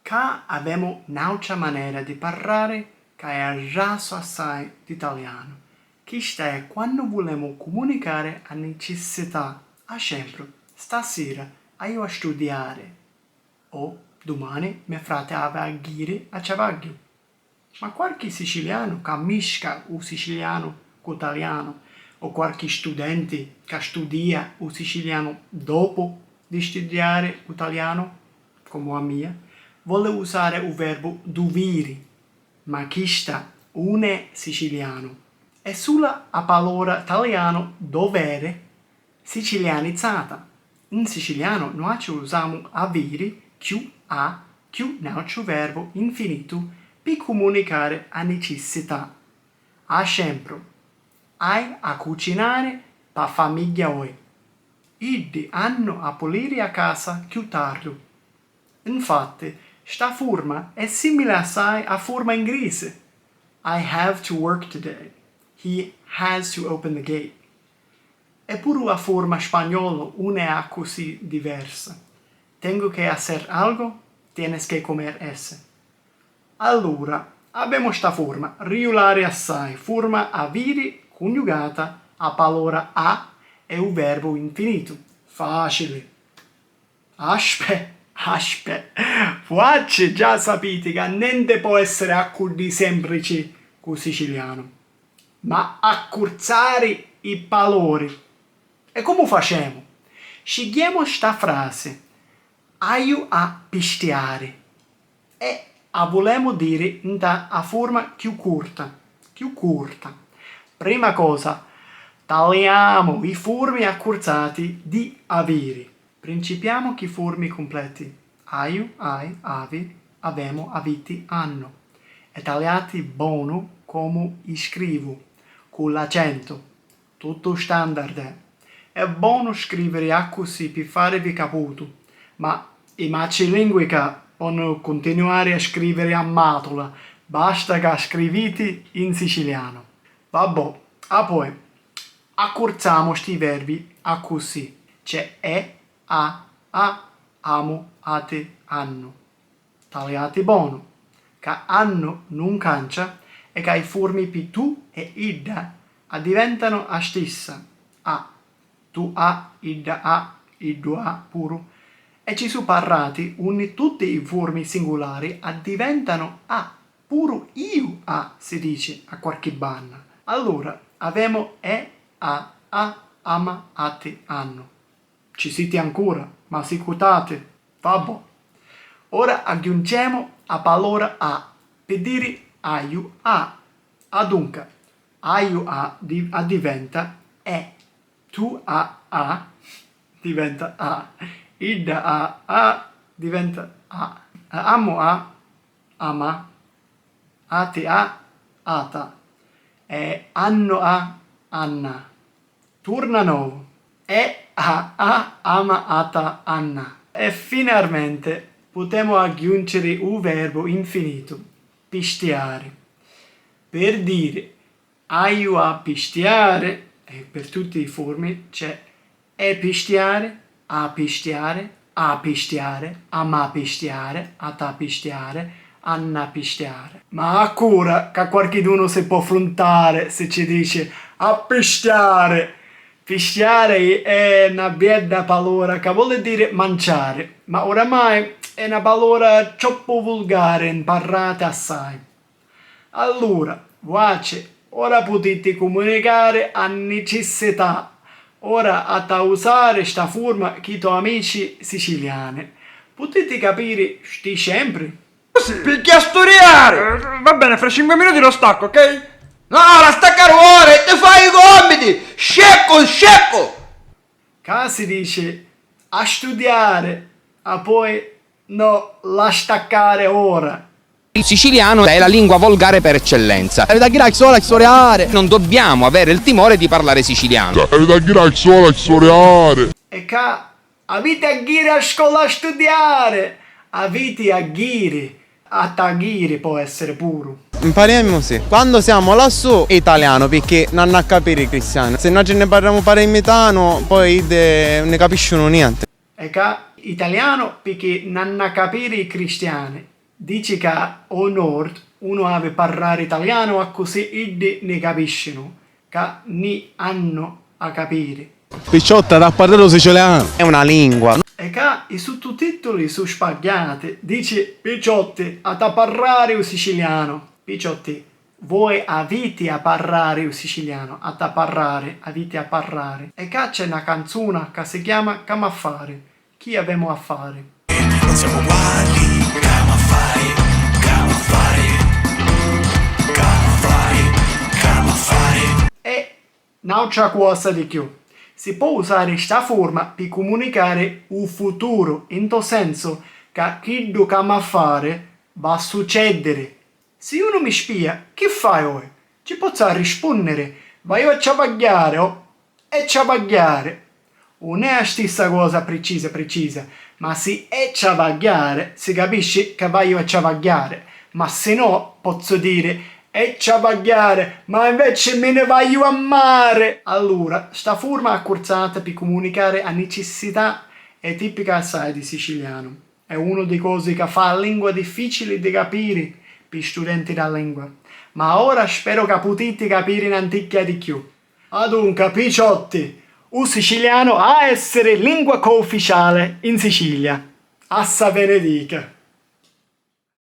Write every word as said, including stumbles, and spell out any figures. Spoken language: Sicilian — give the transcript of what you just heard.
Ccà avemu n'àutra manera di parrari ca è a rasu assai di talianu. Chista è quannu vulemu cumunicari a nicissità, a scempru, stasira haiu a studiari, o dumani me frati havi a ghiri a travagghiu. Ma quarchi sicilianu ca misca u sicilianu cu talianu, o quarchi studenti ca studia u sicilianu dopu di studiari u talianu, comu a mia, voli usari u verbu duviri, ma chista 'un è sicilianu, è sula a palora talianu dovere sicilianizzata. In sicilianu nuatri usamu aviri cchiù a cchiù n'autru verbu infinitu pi cumunicari a nicissità. A scempru, hai a cucinari p'a famigghia oi. Iddi hannu a puliri a casa cchiù tardu. Nfatti, sta furma è simili assai a furma ingrisi, I have to work today. He has to open the gate. E puru a furma spagnolu 'un è accussì diversa. Tengo que hacer algo, tienes que comer ese. Allura, avemu sta furma riulari assai, furma aviri cunjugata a palora a e u verbu infinitu. Facili! Aspe, aspe, vuatri già sapiti ca nenti pò essiri accuddì semprici cu sicilianu, ma accurzari i palori. E comu facemu? Scigghiemu sta frasi, haiu a pistiari. E a vulemu diri nta a furma cchiù curta, cchiù curta. Prima cosa, taliamu i furmi accurzati di aviri. Principiamu chi furmi cumpleti. Haiu, hai, havi, avemu, aviti, hannu. E taliati bonu comu i scrivu, cu l'accentu. Tuttu standard è. È bonu scriviri accussì pi farivi caputu, ma i maci lingui ccà ponnu cuntinuari a scriviri a matula, basta ca scriviti in sicilianu. Vabbò, apoi, accurzamu sti verbi accussì, c'è è, a, a, amu, ati, annu. Taliati bonu, ca annu nun cancia e ca i furmi pi tu e idda addiventanu a stissa, a, tu a, idda a, iddu a puru, e ci su parrati unni tutti i furmi singulari addiventanu a, puru iu a si dici a quarchi banna. Allura avemu e, a, a, ama, ati, annu. Ci siti ancora? Ma sicutati! Vabbò. Ora agghiuncemu a palora a pi diri haiu a. Adunca, haiu a di- addiventa è, tu a a diventa a, idda a a diventa a, amu a ama, ati a ata, e annu a anna. Turna novu. E a a ama ata anna. E finarmente putemu agghiunciri u verbu infinitu, pistiari. Per diri, haiu a pistiari, e per tutti i furmi c'è e pistiari, a pistiari, a pistiari, ama pistiari, ata pistiari, anna pistiari. Ma accura ca quarchidunu si pò fruntari si ci dici a pistiari! Pistiari è na biedda palora ca voli diri manciari, ma oramai è na palora troppu vulgari, mparrata assai. Allura, vuaci, ora putiti cumunicari a nicissità. Ora ata usari sta furma chi to amici siciliani. Putiti capiri sti sempri? Picchì a sturiari! Eh, va bene, fra cinque minuti lo stacco, ok? No, la staccare ora e ti fai i compiti! Scecco, scecco! Ca si dici a studiare, a poi no la staccare ora. Il siciliano è la lingua volgare per eccellenza. Avete a ghirà sola e storiare. Non dobbiamo avere il timore di parlare siciliano. Avete a ghirà sola e storiare. E ca aviti a ghiri a scola a studiare, aviti a ghiri, a ta ghiri pò essere puru. Impariamo sì. Quando siamo lassù è italiano perché non hanno a capire i cristiani. Se noi ce ne parliamo paremitano, poi iddi non ne capiscono niente. E ca italiano picchì n'hanna capiri i cristiani. Dici ca ô nord unu havi parrari talianu accussì iddi ni capiscinu, ca ni hannu a capiri. Picciotti, ha da parrari u sicilianu. È una lingua. E ca i suttutittuli su sbagghiati, dici picciotti, ha da parrari u sicilianu. Picciotti, voi aviti a parrari u sicilianu, ha da parrari, aviti a parrari. E ca c'è na canzuna ca si chiama C'amu a fari? Chi avemu a fari? Non siamo uguali, c'amu a fari, c'amu a fari, c'amu a fari, c'amu a fari. E n'autra cosa di chiù. Si pò usari sta furma pi cumunicari u futuru, intô sensu ca chiddu c'amu a fari va a succèddiri. Si unu mi spia, chi fai oi? Ci pozzu arrispùnniri, vaiu a travagghiari o è travagghiari. Un è a stissa cosa pricisa pricisa, ma si è travagghiari si capisci ca vaiu a travagghiari, ma si no pozzu diri è travagghiari, ma inveci mi ni vaiu a mari! Allura, sta furma accurzata pi cumunicari a nicissità è tipica assai di sicilianu. È unu dî cosi ca fa a lingua difficili di capiri pi studenti dâ lingua. Ma ora spero ca putiti capiri n'anticchia di chiù. Adunca, picciotti, u sicilianu ha a essiri lingua coufficiali in Sicilia. Assa ve ne dica!